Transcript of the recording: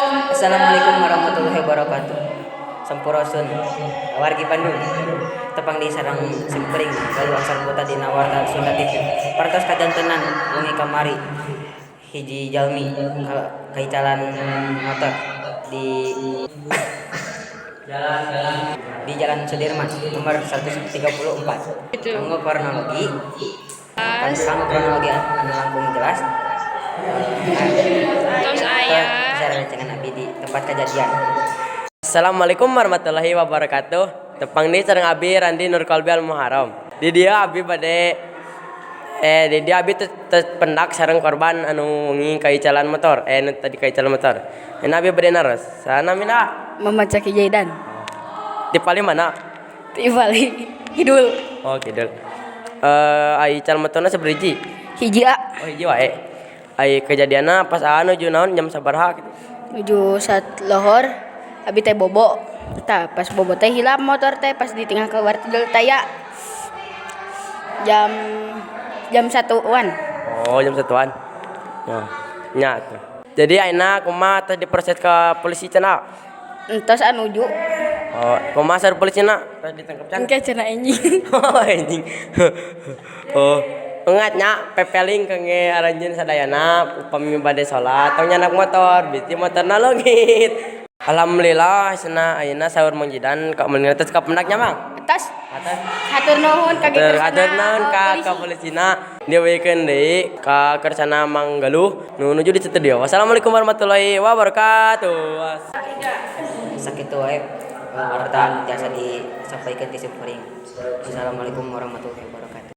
Assalamualaikum warahmatullahi wabarakatuh. Sampurasun, wargi Bandung. Tepang deui sareng simkuring Galuh Ansar Putra dina Warta Sunda TV. Parantos kajantenan wengi kamari hiji jalmi kaicalan motor di Jalan Sudirman nomor 134. Kanggo kronologi anu langkung jelas, Tos aya. Bisa abdi di tempat kejadian. Assalamualaikum warahmatullahi wabarakatuh. Tepang deui sareng Abi Randi Nur Kolbi Al Muharram. Di dieu abi bade di dieu abi teu pendak sareng korban anu wengi kaicalan motor, nu tadi kaicalan motor. Ini abi bade naros. Saha namina? Muhammad Zaki Jaidan. Di palih mana? Di palih Kidul. Oh, kidul. Ai ical motorna sabaraha hiji? Hiji, A. Oh, hiji wae. Ai kejadianna pas aa nuju naon, jam sabaraha gitu? Nuju saat lohor, abi teh bobo. Tah, pas bobo teh hilap motor teh, pas di tengah keluar tidur taya jam jam 1-an. Oh, jam 1-an. Oh, nya tuh. Jadi ayeuna kumaha, teh diproses ke polisi cenah? Entos anuju. Oh, kumaha saur polisina? Teh ditangkap can? Engke cenah anjing. Oh, anjing. Oh, ingat nya, pepeling kangge aranjeun sadayana, upami bade salat tong nyandak motor, bisi motorna leungit. Alhamdulillah cenah ayeuna saur Mang Jidan ka mendingan tos kapendak nya, Mang. Atas. Atas. Hatur nuhun ka Hatur hatur nuhun ka polisi. Ka polisina. Dieuwikeun deui ka kersana Mang Galuh nu nuju di studio. Wassalamualaikum warahmatullahi wabarakatuh. Sakitu wae warta jasa disampaikan ti simkuring. Wassalamualaikum warahmatullahi wabarakatuh.